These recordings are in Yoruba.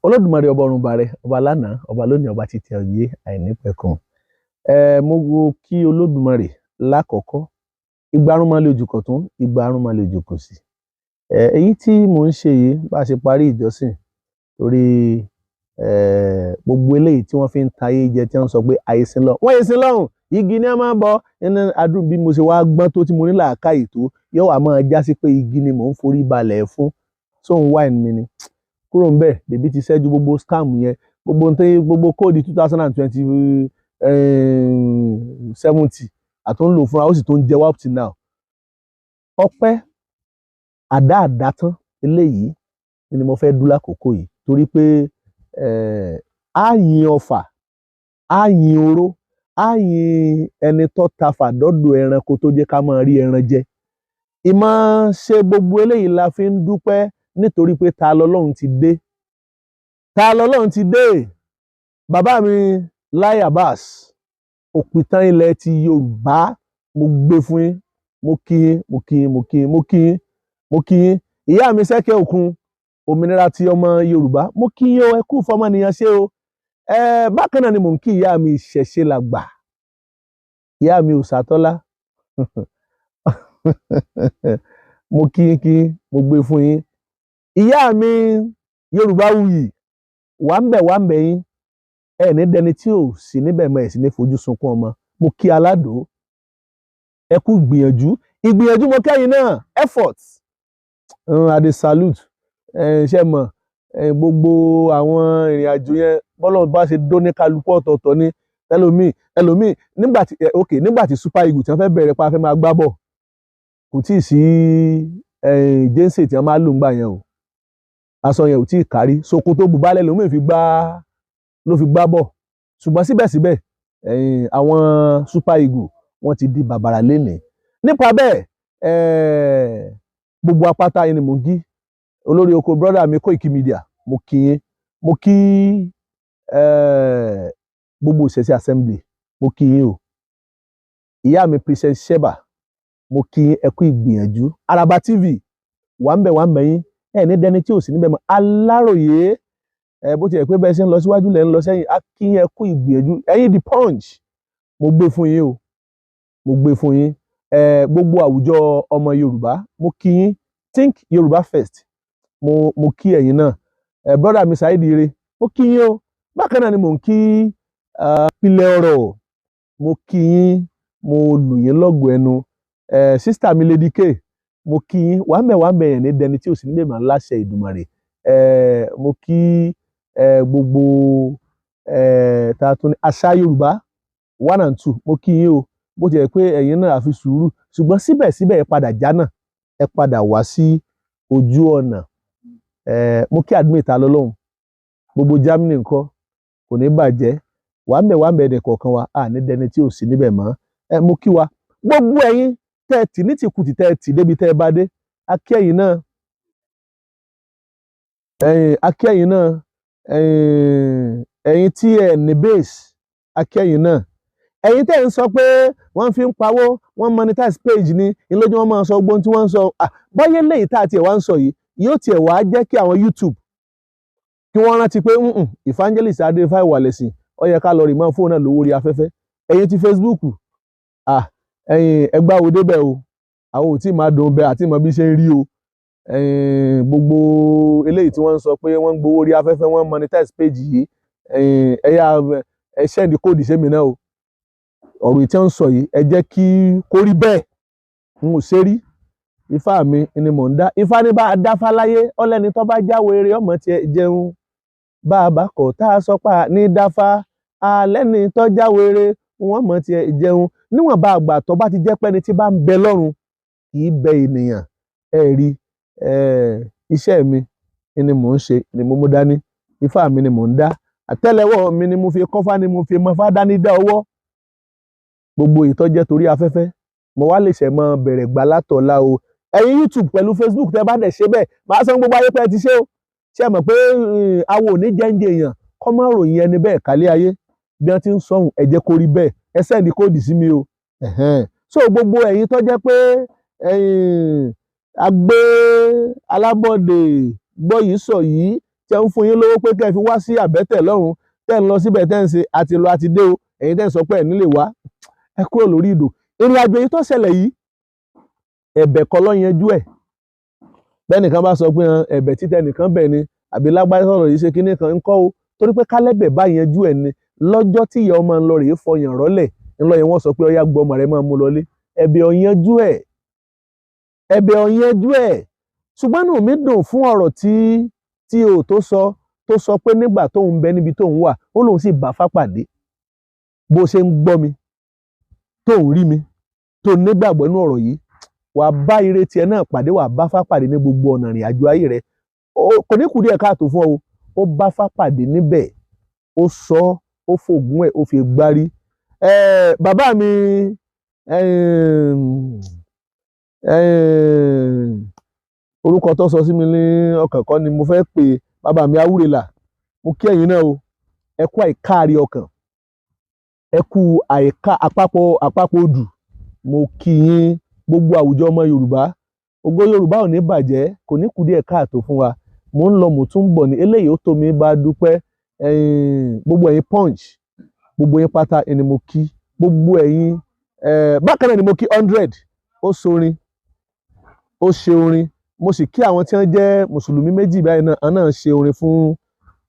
Olódùmarè ọba ọ̀run bàrẹ, ọba lánàá, ọba lónìí, ọba títí ayé àìnípẹ̀kun. Mo wo kí Olódùmarè lákọ̀ọ́kọ́. Ìgbárùn máa lè jù kọ̀tún, ìgbárùn máa lè jù kòsì. Èyí tí mò ń ṣe yìí bá ṣe parí ìjọsìn torí gbogbo eléyìí tí wọ́n fi ń tayé jẹ, tí wọ́n sọ pé àìsìn lọ. Wọ́n yìí sin lọ́hùn, igi ni a máa ń bọ. Nínú adùn bí mo ṣe wá gbọ́n tó tí mo ní làákàyè tó, yóò wá máa já sí pé igi ni mò ń forí balẹ̀ fún. Sóun wine mi ni. Kúrò ńbẹ̀, bèbí ti ṣẹ́jú gbogbo scam yẹn, gbogbo ohun tí gbogbo code 2020 70 àtún lò fúnra, ó sì tún ń jẹ wá up till now. Ọpẹ́ àdá àdá tán eléyìí ni mo fẹ́ dú lákòókò yìí torí pé á yin ọfà, á yin oró, á yin ẹni tó tafà dọ́dọ̀ ẹranko tó jẹ́ ká máa rí ẹran jẹ. Ìmọ̀ ṣe gbogbo eléyìí la fi ń dúpẹ́ nítorí pé ta lọ́lọ́run ti dé. Ta lọ́lọ́run ti dé. Bàbá mi Lai Abbas, òpìtàn ilẹ̀ ti Yorùbá, mo gbé fún yín, mo kí yín, mo kí yín, mo kí yín, mo kí yín, mo kí yín. Ìyá mi Sẹ́kẹ̀ Òkun, òmìnira ti ọmọ Yorùbá, mo kí yín o, ẹ kú fọmọnìyàn ṣe o. Bákan náà ni mò ń kí ìyá mi Ìṣẹ̀ṣe làgbà, ìyá mi Òṣàtọ́lá. Mo kí yín kí yín, mo gbé fún yín. Ìyá mi Yorùbá wuyì, wà ń bẹ̀ yín. Ẹ ní dẹni tí ò sí níbẹ̀ mọ́, ẹ̀ sì ní fojú sunkún ọmọ. Mo kí aládùn, ẹ kú gbìyànjú, ìgbìyànjú mo kẹ́yìn náà, effort. I dey salute. Ṣe mọ̀ gbogbo àwọn ìrìn àjò yẹn, bọ́lọ́run bá ṣe dó ní kálukú ọ̀tọ̀ọ̀tọ̀ ni. Ẹlòmíì, ẹlòmíì nígbà tí ok, nígbà tí Super Eagles tí wọ́n fẹ́ bẹ̀rẹ̀ pa fẹ́ máa gbá bọ̀, kò tíì sí jersey tí wọ́n máa lò ńgbà yẹn o. Aṣọ yẹn ò tíì kárí, ṣòkòtò bùbá lẹ́lòmíì fi gbá ló fi gbá bọ̀. Ṣùgbọ́n síbẹ̀síbẹ̀ àwọn Super Eagles wọ́n ti di bàbàrà lénìí. Nípa bẹ́ẹ̀, gbogbo apáta yìí ni mò ń kí. Olórí oko brother mi Koiki Media, mo kí yín, mo kí gbogbo Ìṣẹ̀ṣe Assembly, mo kí yín o. Ìyá mi Princess Sheba, mo kí yín, ẹ kú ìgbìyànjú. Araba TV, wà ń bẹ̀ yín, ẹ ní dẹni tí ò sí níbẹ̀ mọ́. Aláròyé, bó ti yẹ pé bẹ́ẹ̀ ṣe ń lọ síwájú lẹ́ ń lọ sẹ́yìn, á kí yín, ẹ kú ìgbìyànjú. Ẹ̀yin The Punch, mo gbé fún yín o, mo gbé fún yín. Gbogbo àwùjọ ọmọ Yorùbá, mo kí yín. Think Yorùbá First, mo kí ẹ̀yin náà. Brother mi Saheed Ire, mo kí yín o. Bákan náà ni mò ń kí Pilẹ̀ Ọ̀rọ̀, mo kí yín, mo lù yín lọ́gọ̀ọ́ ẹnu. Sister mi Lady K, mo kí yín, wà ń bẹ̀ yẹn ní dẹni tí ò sí níbẹ̀ mọ́ láṣẹ Ìdùmarè. Mo kí gbogbo ta tún ní Àṣà Yorùbá 1 and 2, mo kí yín o. Bó ti yẹ pé ẹ̀yin náà àfi sùúrù, ṣùgbọ́n síbẹ̀síbẹ̀ ẹ padà já náà, ẹ padà wá sí ojú ọ̀nà. Mo kí admin ta lọ́lọ́hun, gbogbo Germany ńkọ́, kò ní bàjẹ́. Wà ń bẹ̀ ẹnì kọ̀ọ̀kan wa, à ní dẹni tí ò sí níbẹ̀ mọ́. Mo kí wa, gbogbo ẹ̀yin tẹ́ ẹ tì ní tìkùtì, tẹ́ ẹ tì débi tẹ́ ẹ bá dé, a kí ẹ̀yin náà, a kí ẹ̀yin náà. Ẹ̀yin tí ẹ ní base, a kí ẹ̀yin náà. Ẹ̀yin tẹ́ ẹ ń sọ pé wọ́n fi ń pawó, wọ́n monetize page ni ìlójú, wọn máa sọ gbóhun tí wọ́n ń sọ. Bọ́yé léyìí tá a tiẹ̀ wá ń sọ yìí yóò tiẹ̀ wá jẹ́ kí àwọn YouTube kí wọ́n rántí pé Evangelist Adéfáì wà lẹ́sìn, ó yẹ ká lọ rí mọ́ fóònù náà lówó orí afẹ́fẹ́. Ẹ̀yin ti Facebook, ẹ̀yin ẹgbàá wo débẹ̀ o, àwọn ò tí ì máa dùn bẹ́ẹ̀ àti mọ bí ṣe ń rí o. Gbogbo eléyìí tí wọ́n ń sọ pé wọ́n ń gbowó orí afẹ́fẹ́, wọ́n monetize page yìí, ẹ̀yà ẹ send code sẹ́mi náà o. Ọ̀rọ̀ tí wọ́n ń sọ yìí, ẹ jẹ́ kí kó rí bẹ́ẹ̀. N ò ṣe rí, ifá mi ni mò ń dá. Ifá ní bá a dáfá láyé, ọlẹ́ni tó bá jáwé eré ọmọ tiẹ̀ jẹun. Bá a bá kọ̀ tá a sọ pa ní dáfá, alẹ́ni tó jáwé eré wọ́n mọ̀ tiẹ̀ jẹun. Níwọ̀n bá àgbà tó bá ti jẹ́ pẹ́ni tí bá ń bẹ lọ́run kì í bẹ ènìyàn. Ẹ rí iṣẹ́ mi ni mò ń ṣe ni mo mú dání, ifá mi ni mò ń dá, àtẹ́lẹwọ́ mi ni mo fi kọ́fá ni mo fi mọ́fá dání dá ọwọ́. Gbogbo ìtọ́jẹ́ torí afẹ́fẹ́, mo wá lè ṣẹ̀ mọ́ bẹ̀rẹ̀ gbà látọ̀la o. Ẹ̀yin YouTube pẹ̀lú Facebook, tẹ́ bá dẹ̀ ṣe bẹ́ẹ̀, màá sọ gbogbo ayé pé ẹ ti ṣe o. Ṣé ẹ mọ̀ pé awo ò ní jẹ́ǹjẹ́ èèyàn kọ́ mọ́ ròyìn ẹni bẹ́ẹ̀ kálé ayé bí wọ́n ti ń sọ̀hún? Ẹ jẹ́ kó rí bẹ́ẹ̀, ẹ send code sí mi o. So gbogbo ẹ̀yin tó jẹ́ pé agbé alábọ̀dé gbọ́ yìí sọ yìí. tí ń fún yín lówó pé kẹ́ ẹ fi wá sí àbẹ́tẹ̀ lọ́hùn, tẹ́ ń lọ síbẹ̀, tẹ́ ń ṣe àti lọ àti dé o. Ẹ̀yin tẹ́ ń sọ pé ẹ̀ nílé wá, ẹ kúrò lórí ìdò. Ìrìn àjò yìí tó ṣẹlẹ̀ yìí, ẹ̀bẹ̀ kọ́ ló yanjú ẹ̀. Bẹ́nìkan bá sọ pé ẹ̀bẹ̀ títẹ nìkan bẹ̀ ni, àbí lágbájá sọ̀rọ̀ yìí ṣe kinní kan ń kọ́ o, torí pé kálẹ́bẹ̀ bá yanjú ẹ̀ ni lọ́jọ́ tí ìyá ọmọ ń lọ rèé fọyàn rọ́lẹ̀ ńlọ yẹn, wọ́n sọ pé ọyá gbọ́ ọmọ rẹ máa mú lọlé. Ẹ̀bẹ̀ ò yanjú ẹ̀, ẹ̀bẹ̀ ò yanjú ẹ̀. Ṣùgbọ́n inú mi dùn fún ọ̀rọ̀ tí o tó sọ, tó sọ pé nígbà tóun bẹ níbi tóun wà, ó lóun sì bá fá pàdé. Bó ṣe ń gbọ́ mi, tóun rí mi, tó nígbàgbọ́ inú ọ̀rọ̀ yìí, wàá bá ire tiẹ̀ náà pàdé, wàá bá fá pàdé ní gbogbo ọ̀nà ìrìn àjò ayé rẹ. Kò ní kù díẹ̀ káàtó fún ọ. Ó bá fá pàdé níbẹ̀, ó sọ, ó fògùn ẹ̀, ó fi gbárí. Bàbá mi, orúkọ tó sọ sí mi ní ọkàn kọ́ ni mo fẹ́ pè, bàbá mi Awúrẹ́là, mo kí ẹ̀yin náà o. Ẹ kú àìkáàrí ọkàn, ẹ kú àìká àpapọ̀ odù, mo kí yín. Gbogbo àwùjọ ọmọ Yorùbá, ògo Yorùbá ò ní bàjẹ́, kò ní kù díẹ̀ káàtó fún wa. Mo ń lọ, mo tún ń bọ̀ ní eléyìí, ó tó mi bá dúpẹ́. Gbogbo ẹ̀yin Punch, gbogbo yín pátá ni mo kí, gbogbo ẹ̀yin. Bákan náà ni mo kí 100, ó sorin, ó ṣe orin. Mo sì kí àwọn tí wọ́n jẹ́ mùsùlùmí méjì báyìí náà, àwọn náà ṣe orin fún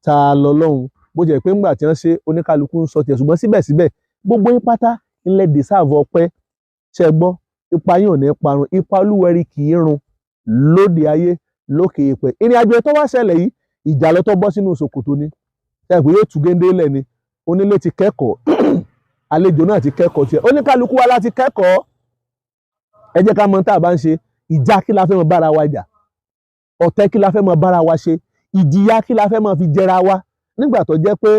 Ta lọ́lọ́run. Bó jẹ́ pé ńgbà tí wọ́n ṣe, oníkálukú ń sọ tiẹ̀, ṣùgbọ́n síbẹ̀síbẹ̀ gbogbo yín pátá ńlẹ̀ dìsáàvù ọpẹ́. Ṣe gbọ́, ipa yín ò ní parun, ipa olúwẹ̀rí kì í run lóde ayé lókè èèpẹ̀. Ìrìn àjò tó wá ṣẹlẹ̀ yìí, ìjà lọ tó bọ́ sínú ṣòkòtò ni, ṣe pé yóò tú géńdé lẹ̀ ni. Onílé ti kẹ́kọ̀ọ́, àlejò náà ti kẹ́kọ̀ọ́ tiẹ̀, oníkálukú wa láti kẹ́kọ̀ọ́. Ẹ jẹ́ ká mọ̀ tá a bá ń ṣe. Ìjà kí la fẹ́ mọ bára wa jà, ọ̀tẹ̀ kí la fẹ́ mọ bára wa ṣe, ìjìyà kí la fẹ́ mọ fi jẹra wa, nígbà tó jẹ́ pé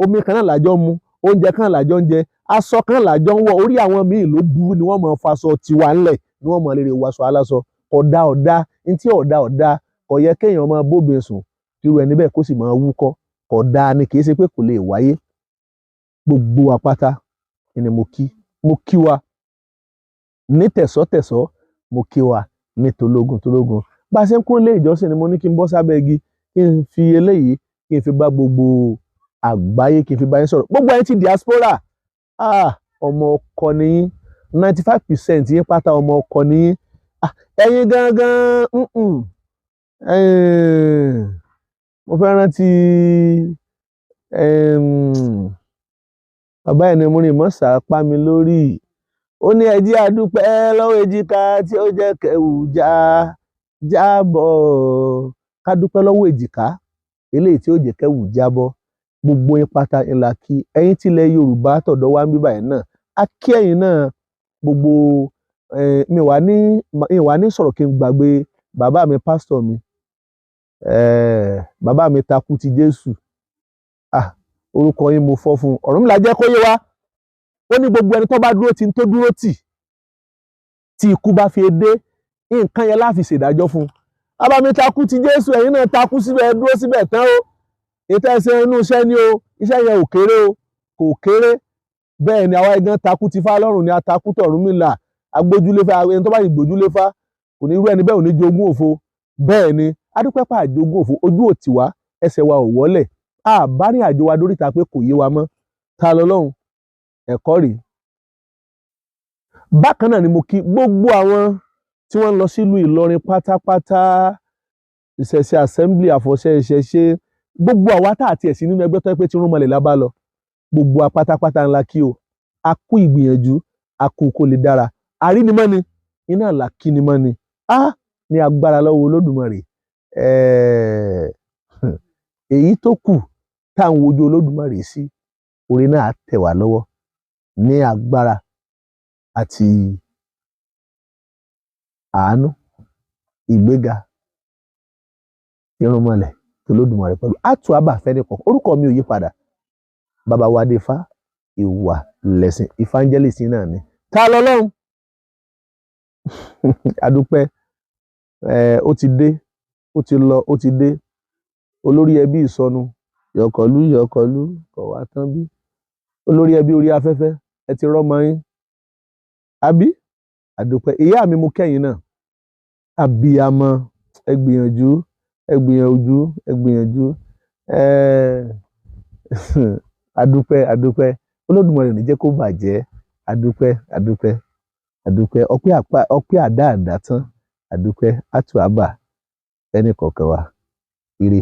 omi kan náà làjọ mu, oúnjẹ kan làjọ ń jẹ, aṣọ kan làjọ ń wọ̀. Orí àwọn míì ló burú ni wọ́n mọ̀ faṣọ tiwa ńlẹ̀, ni wọ́n mọ̀ lè wọṣọ aláṣọ. Ọ̀dà ọ̀dà ntí ọ̀dà ọ̀dà, kò yẹ kéèyàn máa bóbin sùn irú ẹni bẹ́ẹ̀ kó sì máa wúkọ́. Kódà ni, kì í ṣe pé kò lè wáyé. Gbogbo àpáta ni mo kí, mo kí wa ní tẹ̀sọ́tẹ̀sọ́, mo kí wa ní tológun tológun. Bá a ṣe ń kúrò lé ìjọsìn ni mo ní kí n bọ́ sábẹ́ igi, kí n fi eléyìí, kí n fi bá gbogbo àgbáyé, kí n fi bá yín sọ̀rọ̀. Gbogbo ẹ̀yin ti diaspora, ọmọ ọkọ ni yín, 95% yín pátá ọmọ ọkọ ni yín. Ẹ̀yin gangan, mo fẹ́ rántí bàbá ẹni mo rìn mọ́sà pa mi lórí, ó ní ẹ jẹ́ a dúpẹ́ lọ́wọ́ èjìká tí ó jẹ́ kẹwù já jábọ́. Ká dúpẹ́ lọ́wọ́ èjìká eléyìí tí ó jẹ́ kẹwù jábọ́. Gbogbo yín pátá ńlá kí. Ẹ̀yin tilẹ̀ Yorùbá tọ̀dọ̀ wá ń bíbà yẹn náà, a kí ẹ̀yin náà. Gbogbo mi wà ní sọ̀rọ̀ kí n gbàgbé bàbá mi, pásítọ̀ mi, bàbá mi takú ti Jésù. Orúkọ yín mo fọ́ fún un. Ọ̀rúnmìlà jẹ́ kó yé wa, ó ní gbogbo ẹni tó bá dúró tí ń tó dúró tì, tí ikú bá fi dé, nǹkan yẹn láfi ṣèdájọ́ fún un. Bàbá mi takú ti Jésù, ẹ̀yin náà takú síbẹ̀, dúró síbẹ̀ tán o. Ètò ẹsẹ̀ inú iṣẹ́ ni o, iṣẹ́ yẹn ò kéré o, kò kéré. Bẹ́ẹ̀ ni àwa ẹ̀gán takú ti fá lọ́rùn ni, atakú tọ̀rúnmìlà, agbójúlé fá. Ẹni tó bá yìí gbójúlé fá, kò ní irú ẹni bẹ́ẹ̀ ò ní jogún òfo. Bẹ́ẹ̀ ni adúpẹ́ pa àjogún òfo, ojú ò tì wá, ẹsẹ̀ wa ò wọ́lẹ̀, a bá rìn àjò wa dóríta pé kò yé wa mọ́. Ta lọ́lọ́run, ẹ̀kọ́ rèé. Bákan náà ni mo kí gbogbo àwọn tí wọ́n ń lọ sílùú Ìlọrin pátápátá, ìṣẹ̀ṣe assembly, àfọ̀ṣẹ ìṣẹ̀ṣe, gbogbo àwa tá àti ẹ̀sìn nínú ẹgbẹ́ tó yẹ pé tí rúnmọlẹ̀ la bá lọ, gbogbo wa pátápátá ńlá kí o. A kú ìgbìyànjú, a kú kó lè dára. Àrínimọ́ni iná là kínimọ́ni, á ní agbára lọ́wọ́ Olódùmarè. Èyí tó kù tá à ń wojú Olódùmarè sí, orin náà á tẹ̀ wá lọ́wọ́ ní agbára àti àánú, ìgbéga, irúnmọlẹ̀ tolódùmarè pẹ̀lú àtú àbàfẹ́ nìkan. Orúkọ mi ò yí padà, bàbá wa Adéfá, ìwà lẹ̀sìn, evangelist náà ni. Ta lọ́lọ́run, adúpẹ́. Ó ti dé, ó ti lọ, ó ti dé. Olórí ẹbí ìsọnù, yọkọlú yọkọlú kọ̀ wá tán bí. Olórí ẹbí orí afẹ́fẹ́, ẹ ti rọ́mọ yín àbí? Àdúpẹ́. Ìyá mi, mo kẹ́yìn náà, abiyamọ, ẹ gbìyànjú. Ẹ gbìyànjú, ẹ gbìyànjú. Adúpẹ́, adúpẹ́. Olódùmarè ò ní jẹ́ kó bàjẹ́. Adúpẹ́, adúpẹ́, adúpẹ́. Ọpẹ́ àpá, ọpẹ́ àdáàdá tán. Adúpẹ́, àtú àbà ẹnì kọ̀ọ̀kan wa. Ire.